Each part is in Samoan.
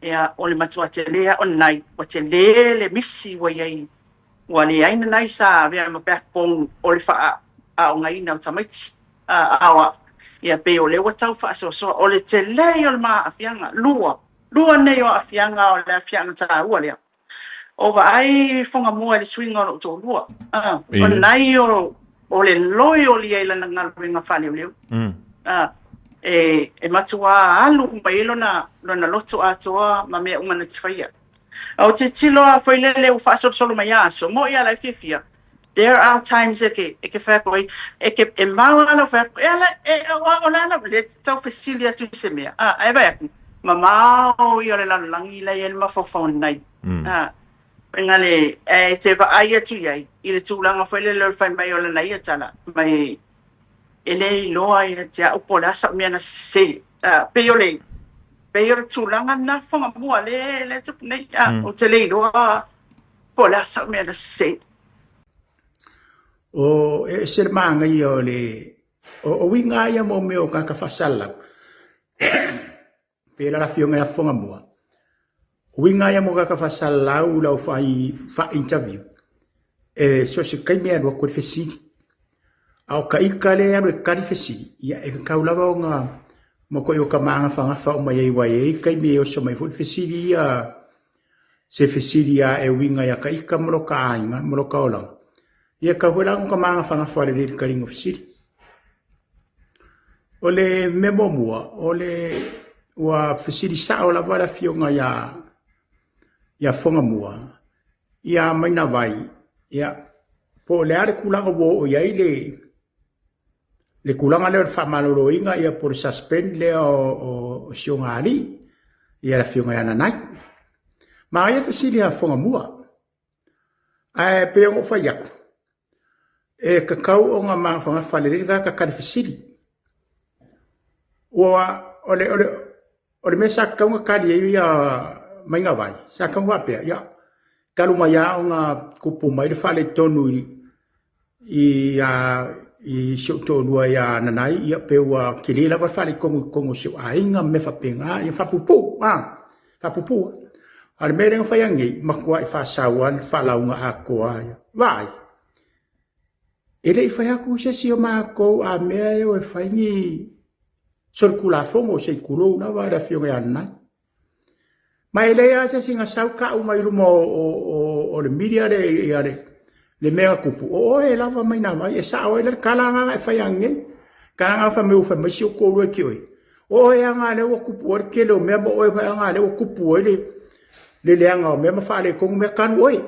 Ia, o le matua tele lava o Nanai, ua tele le misi ua i ai, ua leai Nanai sa avea ma backbone o le faaaogaina o tamaiti aoao. Ia, pei o lea ua tau faasoasoa, o le tele ia o le ma aafiaga. Lua, lua nei o aafiaga o le aafiaga taua lea. O vaai Fogamua i le suiga o lou toalua. O Nanai o le loyal ia i lana galuega faaleoleo. E matua alu mai ai lona loto atoa ma mea uma na te faia. A o tilotilo lava foi lele ua faasolosolo mai lava aso, mo'i lava la e fiafia. There are times e ke fai atu ai, e ke e mau lava lau fai atu, e ala, e, o le a lau, le tau fesili atu i se mea. Ae vaai atu, mamao ia o le lalolagi la e i ai le mafaufau o Nanai. Uiga le, e te vaai atu i ai, i le tulaga foi lele o le fai mai o lana ia tala, mai e le iloa ia te au po o le a sau mea na sese. Pei o le, pei o le tulaga lena Fogamua lea e tupu nei. Ou te le iloa po o le a sau mea na sese. O e ese le manaia o le o uiga ia mo mea o tagata faasalalau. Pei la le afioga ia Fogamua. O uiga ia mo tagata faasalalau lau fai fa-interview. E so o se taimi e alu atu ai le fesili. A o ka ita lea e alu e tali fesili, ia e tatau lava ona matuai o ta magafagafa uma i ai aua e i ai taimi e oso mai foi le fesili ia se fesili lava e uiga ia ta ita ma lo ta aiga ma lo ta olaga. Ia e tatau foi la ona ta magafagafa lelei i le taliga o fesili. O le mea muamua, o le ua fesili sao lava le afioga ia ia Fogamua ia Mainavai, ia po o le a le tulaga ua oo i ai le le tulaga lea o le faamaloloina ia po o le suspend lea o si ona alii, ia le afioga ia Nanai. Manaia le fesili a Fogamua, ae pei ona ou fai atu, e tatau ona magafagafa lelei le tagata tali fesili. Ua o le o le o le mea sa tatau ona tali ai ia Mainavai, sa tatau ona faapea, ia talu mai lava ona tupu mai le faaletonu i i si ou toalua ia Nanai, ia pei ua tele lava le faaletonu i totonu o si ou aiga ma mea faapena, ia faapuupuu, faapuupuu. A o le mea lea na fai nei, matuai faasau lava le faalauga atoa ia. Vaai, e le i fai atu se isi o matou a mea e o e fai ni solitulafono se i tulou lava le afioga ia Nanai. Ma e leai lava se isi na sau tau mai luma o le media le, ia le, le mea na tupu, o oe lava mai na vai, e sao ai le tala lena e fai anei. Tala lena fai mai ua fai mai si ou toalua ia te oe. O oe lava lena lea ua tupu ai le tele o mea ma oe foi lena lea ua tupu ai le, le leaga o mea ma faaletonu mea talu oe.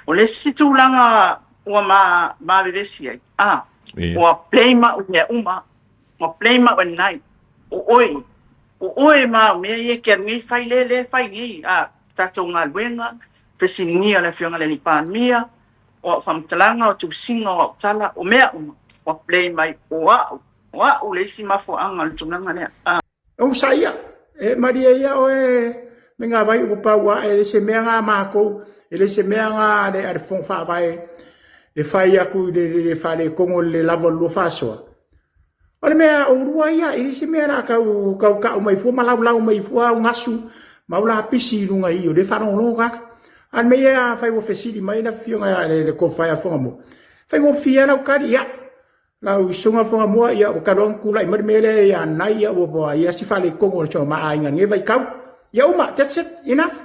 O le isi tulaga ua ma, ma vevesi ai, a, ua blame au i mea uma, Ua blame au e Nanai. O oe, o oe ma au mea ia e te alu nei fai le, le fai nei a tatou galuega, fesiligia le Afioga i le Alii Palemia, o au faamatalaga, o tusiga, o au tala, o mea uma, ua blame ai o au, o au le isi mafuaaga o le tulaga lea. A. Onosai ia, e malie ia oe me ngā vai ua pau ae, e le se mea ngā mākou, e le se mea ngā a le, a le Fofoga Faavae e fai aku i le, le, le faaletonu o le lava o le lua faasoa. O le mea oulua ia, e le se mea la kau, kau kau mai fua ma laulau mai fua au gasu ma au lapisi i luga i o le faalogologo kaka. A le mea ia a fai ua fesili mai le afioga ia le, le kofa ia Fogamua. Faigofie lau tali, ia. Lau susuga Fogamua, ia ua talu ona tulai mai le mea lea ia Nanai, ia ua ua i ai si faaletonu o le taumaaiga i lenei vaitau. Ia uma, that's it, enough.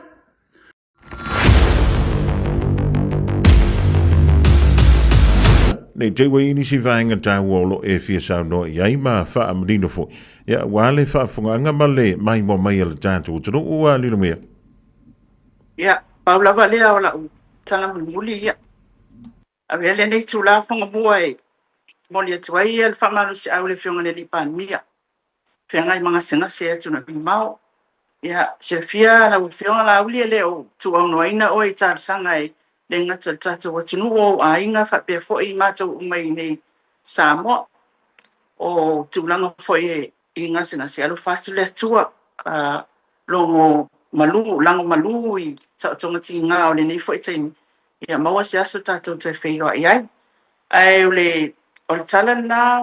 Nei te ua i nisi vaega taua o lo o e fia saunoa i ai ma faamanino foi. Ia, ua le faafofogaaga ma le maimoa mai a le tatou atunuu ua lilo mea. Ia, pau lava lea o lau tala mulimuli, ia. Avea lenei itula Fogamua e momoli atu ai le faamalosiau i le Afioga i le Alii Palemia, feagai ma gasegase i atunuu mamao. Ia, silafia lau Afioga Laauli e le o tuuaunoaina oe i talosaga e le gata i le tatou atunuu, o ou aiga faapea foi i matou uma i inei Samoa. O tulaga foi i gasegase, alofa atu le Atua, logo malu, lago malu i taotoga tiga o lenei foi taimi, ia maua se aso tatou toe feiloai ai. Ae o le, o le tala lena.